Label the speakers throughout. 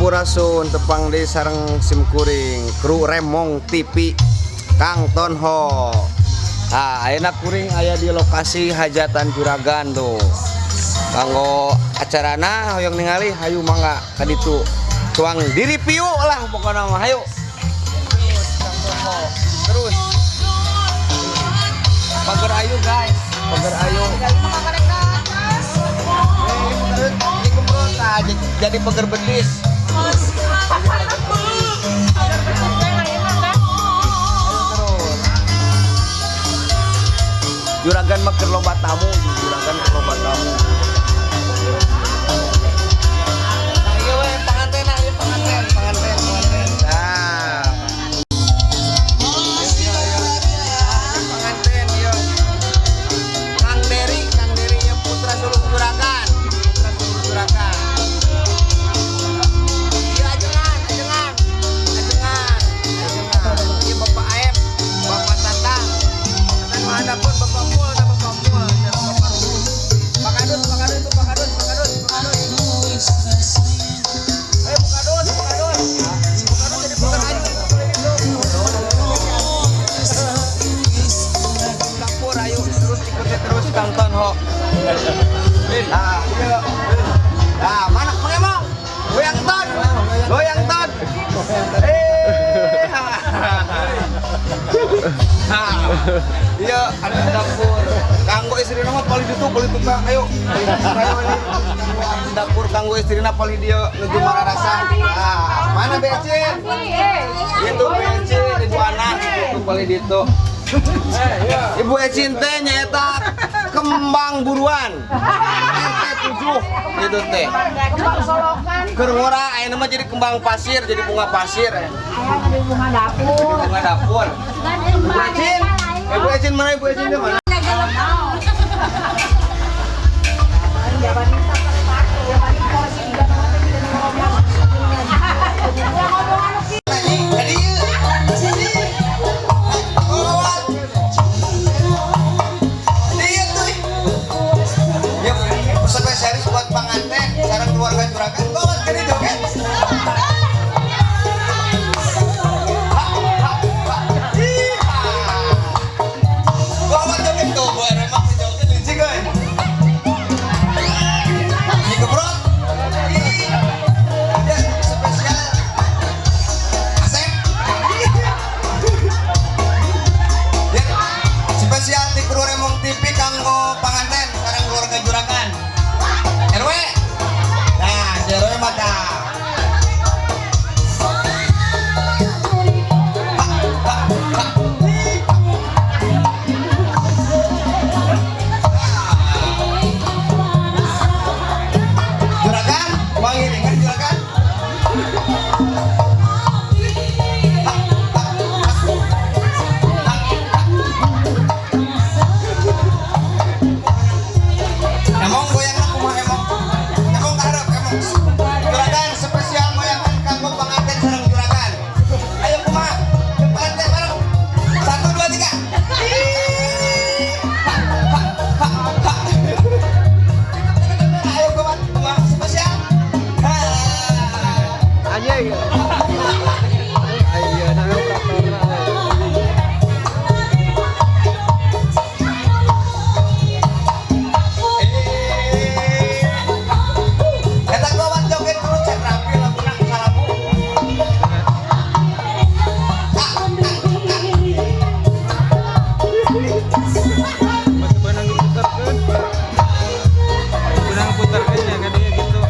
Speaker 1: Sampurasun, tepang deui sareng simkuring kru Remong TV, Kang Tonho. Ah, ayeuna kuring aya di lokasi hajatan juragan tuh. Kanggo acarana hoyong ningali, hayu mangga ka ditu. Tuang di review lah pokokna mah, hayu. Terus Kang Tonho, terus. Pagar ayu guys, pagar ayu. Ini kembrot, ah, jadi pagar betis. Terus. Juragan mah keur loba tamu, juragan keur loba tamu. Nah, ieu we pangantena, ieu panganten, panganten, panganten. Nah. Ieu, ieu, ieu. Ah, ieu panganten ieu. Kang Dery, Kang Dery ieu putra sulung juragan. Putra sulung juragan. Ieu ajengan, ajengan. Ajengan, ajengan. Ieu Bapak Aep, Bapak Tatang. Tatang mah ada pun Bapak Mul, ada Bapak Mul, ada Bapak Ruh. Pak Kadus, Pak Kadus, Pak Kadus, Pak Kadus, Pak Kadus. Ayo Pak Kadus, Pak Kadus. Pak Kadus jadi pagar ayu itu boleh gitu. Dapur ayo terus ikuti terus Kang Tonho. Nah, iya. Nah, mana Mang Emong? Goyang ton. Goyang ton. Eh. Iya, ada di dapur. Kanggo istrina mah paling ditu, paling tukang. Ayo, ayo ini. Kanggo abdi dapur, kanggo istrina paling dia nuju mararasa. Ah, mana BC? Itu BC, Ibu anak, itu paling ditu. Ibu Ecin teh nyaeta kembang buruan. RT 7 itu teh.
Speaker 2: Kembang solokan.
Speaker 1: Keur ngora ayeuna mah jadi kembang pasir, jadi bunga pasir.
Speaker 2: Aya di bunga dapur.
Speaker 1: Bunga dapur. Ibu Ecin, Ibu Ecin mana, Ibu Ecin di mana? Spesialis buat panganten, sareng keluarga juragan, bawa ke joget. Bawa joget tuh, bu remak di joget licik euy. Ini kebrot. Ya, spesial. Asep. Ya, spesial di kru Remong TV kanggo panganten sareng keluarga juragan. RW. Nah, si RW mah tah. Ha, ha, ha. Juragan, mangiringan juragan. Ha, ha, ha. Ha, ha. Emong goyangna kumaha emong? Emong kaharep emong. Juragan spesial goyangan kanggo panganten sareng juragan. Ayo kumaha? Panganten bareng. 1 2 3. Ha, ha, ha, ha. Ayo kumaha? Kumaha spesial? Ha.
Speaker 3: Anjing. Ayo nah traktorna.
Speaker 1: Eta gawat joget kudu can rapi laguna salabu.
Speaker 3: Masih benang diputarkeun. Benang putarkeun ya kan dia gitu.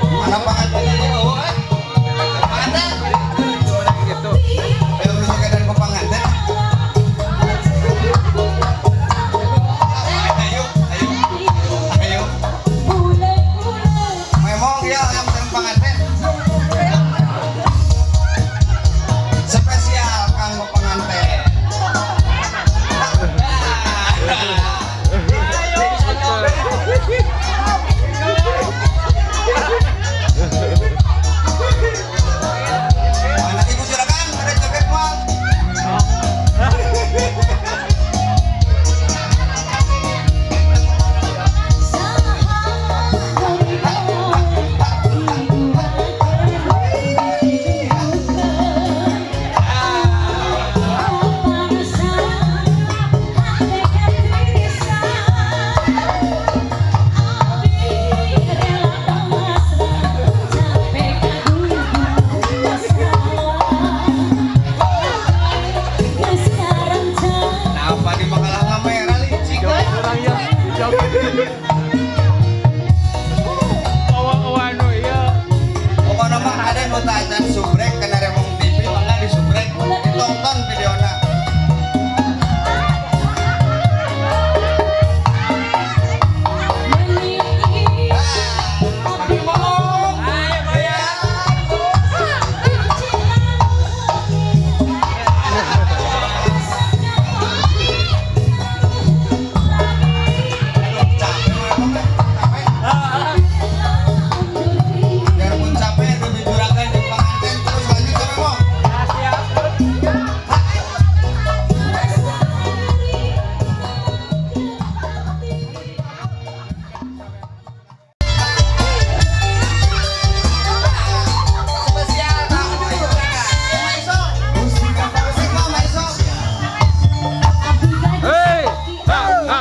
Speaker 1: Mana pangantennya eueuh eh. Acan subrek kana Remong TV, mangga di subrek, ditonton videona. Capek, capek. Biarpun capek demi juragan di pengantin terus lanjut sampai mau. Spesial Maiso. Musik mah Maiso.
Speaker 3: Hei, ha, ha.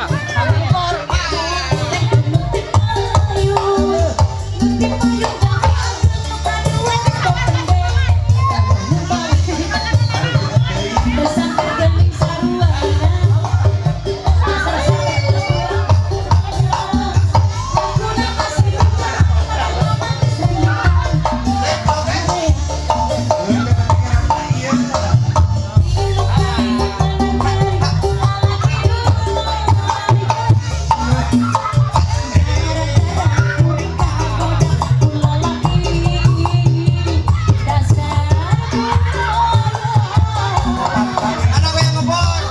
Speaker 1: Anak yang ngebor.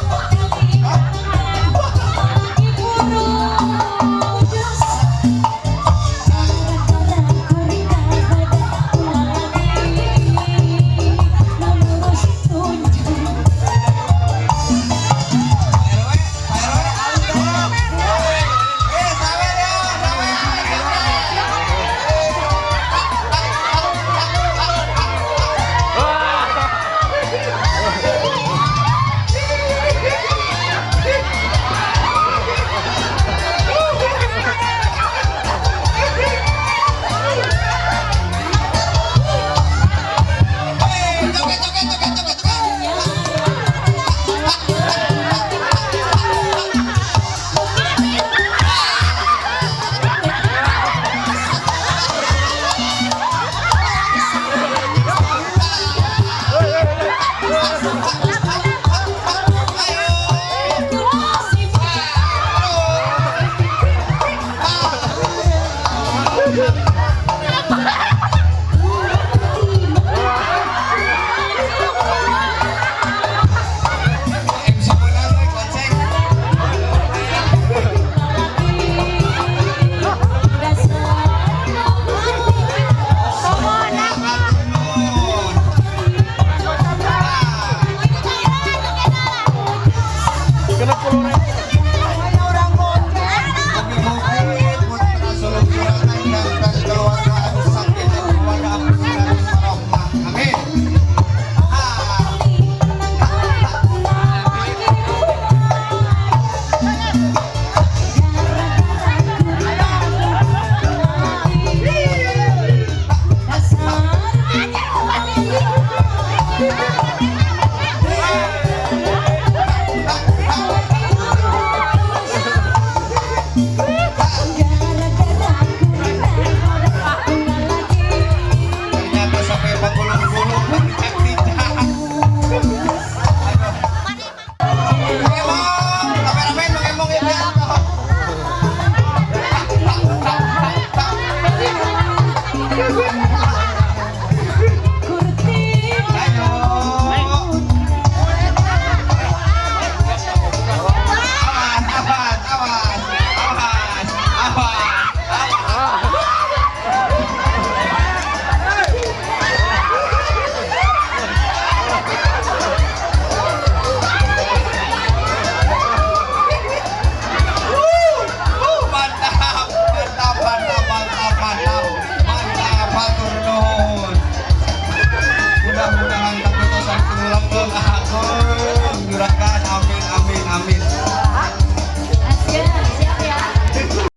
Speaker 1: RW, RW. Eh, sawer ya, sawer. Eh, joget, joget, joget, joget, joget. Ayo. MC menang, we, koceng. Nun.
Speaker 3: Kena puluh
Speaker 1: Mugi-mugi putra sulung juragan dan keluarga anu sakinah mawaddah warahmah. Amin. Ah.
Speaker 2: Dasar.